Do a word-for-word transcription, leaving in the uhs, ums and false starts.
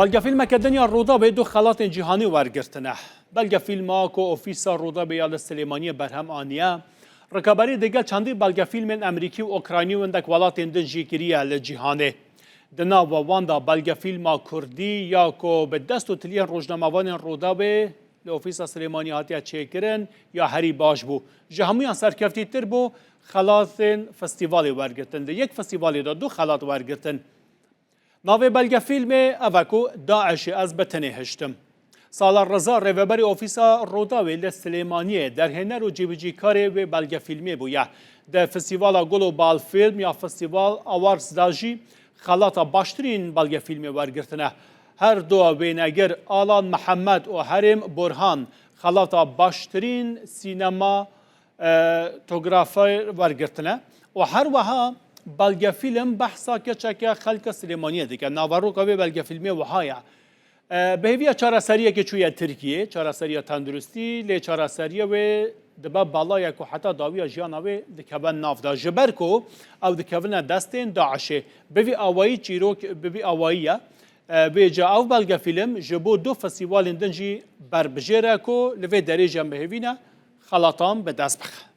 Belgefîlmeke din ya Rûdawê du xelatên cîhanî wergirtine. Belgefîlma ku Ofîsa Rûdawê ya li Silêmaniyê berhem aniye, rikaberî digel çendî belgefîlmên Amerîkî û Ukraynî û hindek welatên din jî kiriye li cîhanê. Di nava wan de belgefîlma Kurdî ya ku bi dest û tiliyên rojnamevanên Rûdawê li Ofîsa Silêmaniyê hatiye çêkirin ya herî baş bû. Ji hemûyan serkeftîtir bû, xelatên festîvalê wergirtin. Di yek festîvalê de du xelat wergirtin. Navê belgefîlmê ev e ku DAIŞê ez bi tenê hiştim. Salar Reza, rêveberê Ofîsa Rûdawê li Silêmaniyê, derhêner û cîbicîkarê wê belgefîlmê bûye. Di Festîvala Global Film ya Festîval Awards de jî xelata baştirîn belgefîlmê wergirtine. Her du wênegir Alan Mihemed û Herêm Burhan xelata baştirîn sînema e, tografer wergirtine û her wiha belgefîlm behsa keçeke xelka Silêmaniyê dike. Naveroka vê belgefîlmê wiha ye. E, bi hêviya çareseriyekê çûye Tirkiyê, çareseriya tenduristî, lê çareseriya wê dibe belayek ku heta dawiya jiyana wê dikeve nav de. Ji ber ku ew dikevine destên DAIŞê. Bi vî awayî çîrok, bi vî awayî ye. E, vêca ev belgefîlm ji bo du festîvalên din jî berbijêr e ku li vê derê jî em bi hêvî ne xelatan bi dest bixe.